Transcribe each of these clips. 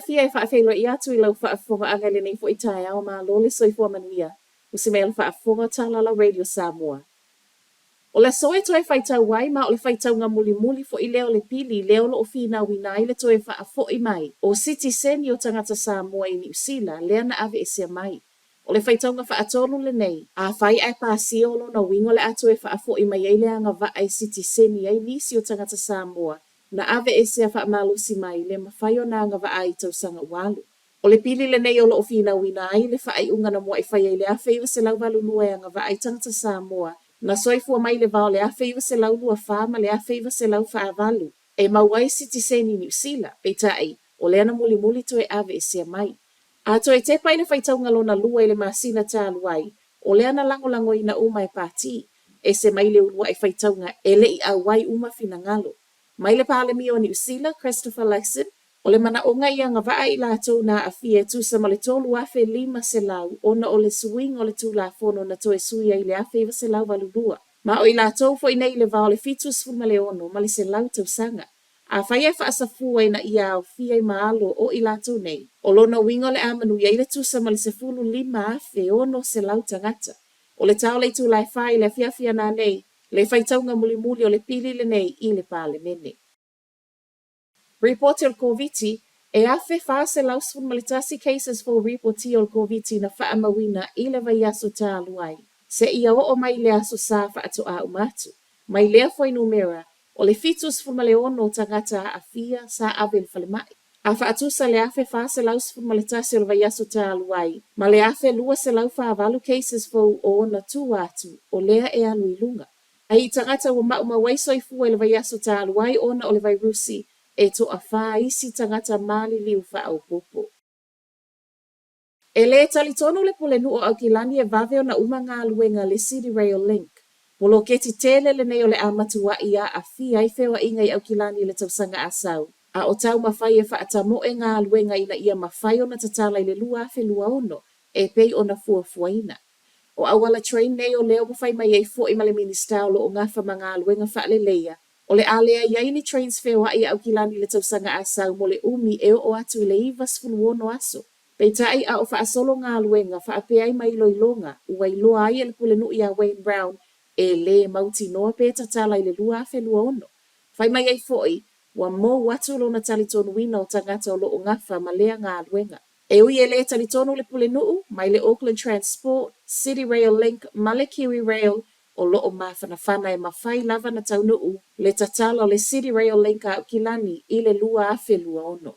fiafia e faafeiloai atu i lau faafofogaaga i lenei foi taeao, malo le soifua manuia. Usi mai le faafofoga o Talala Radio Samoa. O le aso e toe faitau ai ma o le faitauga mulimuli foi lea o le pili lea o lo o finauina ai le toe faafoi mai o sitiseni o tagata Samoa i Niu Sila lea na aveesea mai. O le faitauga faatolu lenei, afai ae pasia o lona uiga o le a toe faafoi mai ai le agavaa e sitiseni ai nisi o tagata Samoa na aveesea faamalosi mai le mafai ona agavaa ai i tausaga ua alu. O le pili lenei o lo o finauina ai le faaiuga na muai faia i le 1982 e agavaa ai tagata Samoa na soifua mai i le va o le 1924 ma le 1948 e maua ai sitiseni i Niu Sila, peitai, o lea na mulimuli toe aveesea mai. A toe tepa i le faitauga lona lua i le masina talu ai, o lea na lagolagoina uma e Pati, ese mai le uluai faitauga e le i auai uma finagalo. Mai le Palemia o Niu Sila, Christopher Luxon, o le manaoga ia agavaa i latou na aafia e tusa ma le 3,500 ona o le suiga o le Tulafono na toe sui ai i le 1982. Ma o i latou foi nei i le va o le 76 ma le 100 tausaga. Afai ae faasafua ina ia aofia i ma alo o i latou nei, o lona uiga o le a manuia ai le tusa ma le 15,600 tagata. O le ta o le itula e 4 i le afiafi a nanei, le faitauga mulimuli o le pili lenei i le Palemene. Ripoti o le Koviti, E 1,411 cases fou ripotia o le Koviti na faamauina i le vaiaso talu ai, seia oo mai i le aso Sa faatoa uma atu. Mai lea fuainumera, o le 76 o tagata aafia sa ave i le falemai. A faatusa le 1,411 o le vaiaso talu ai ma le 1,248 cases fou o ona tua atu, o lea e alu i luga. Ae i tagata ua maumau ai soifua i le vaiaso talu ai ona o le vairusi, e toafa isi tagata maliliu faaopoopo. E le talitonu le Pulenuu o Aukilani e vave ona uma galuega a le City Rail Link. Poloketi tele lenei o le a matuai aafia ai feoaiga i Aukilani i le tausaga a sau, a o taumafai e faatamoe galuega ina ia mafai ona tatala i le 2026 e pei ona fuafuaina. O auala train nei o lea ua fai mai ai foi ma le Minisita o lo o gafa ma galuega faaleleia, o le a leai ai ni trains feoai a Aukilani i le tausaga a sau mo le umi e oo atu i le 96 aso. Peitai, a o faasolo galuega faapea ai ma iloiloga, ua iloa ai e le Pulenuu ia Wayne Brown e lē mautinoa pe tatala i le 2026. Fai mai ai foi, ua mou atu lona talitonuina o tagata o lo o gafa ma lea galuega. E ui e lē talitonu le Pulenuu, mai le Auckland Transport, City Rail Link ma le Kiwi Rail o lo o mafanafana e mafai lava na taunuu le tatala o le City Rail Link a Aukilani i le 2026.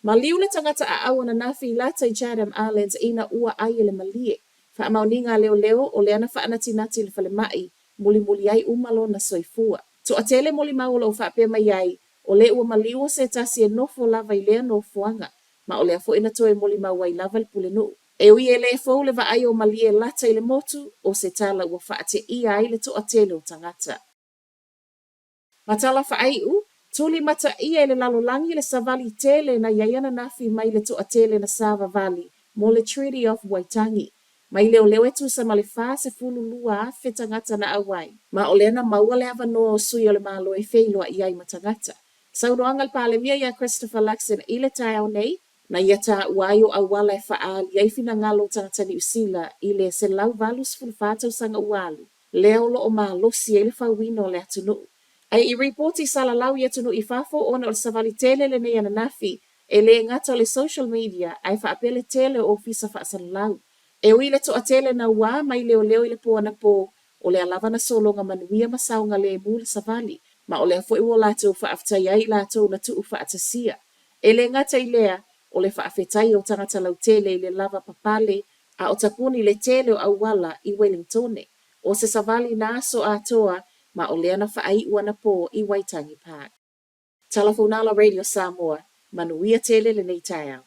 Maliu le tagata aau ananafi i lata i Chatham Islands ina ua ai e le malie. Faamaoniga a leoleo o lea na faanatinati i le falemai, mulimuli ai uma lona soifua. Toatele molimau o lo o faapea mai ai, o le ua maliu o se tasi e nofo lava i lea nofoaga, ma o lea foi na toe molimau ai lava le pulenuu. E ui e le fou le vaai o malie lata i le motu, o se tala ua faateia ai le toatele o tagata. Ma tala faaiu, tuli mataia e le lalolagi le savali tele na i ai ananafi mai le toatele na savavali mo le Treaty of Waitangi. Mai leoleo e tusa ma le 42,000 tagata na auai, ma o lea na maua le avanoa o sui o le Malo e feiloai ai ma tagata. Saunoaga a le Palemia ia Christopher Luxon i le taeao nei, na ia taua ai o auala e faaali ai finagalo o tagata Niu Sila i le 184 tausaga ua alu, lea o lo o malosi ai le fauina o le atunuu. Ae i ripoti salalau i atunuu i fafo ona o le savali tele lenei ananafi, e le gata o le social media ae faapea le tele o ofisa faasalalau. E ui i le toatele naua mai leoleo i le po anapo, o lea lava na sologa manuia ma saogalemu le savali, ma o lea foi ua latou faafetai ai i latou na tuu faatasia. E le gata i lea, o le faafetai o tagata lautele i le lava papale a o tapuni le tele o auala i Wellingtone. O se savali na aso atoa ma o lea na faaiu anapo i Waitangi Park. Talafaunala Radio Samoa, manuia tele lenei taeao.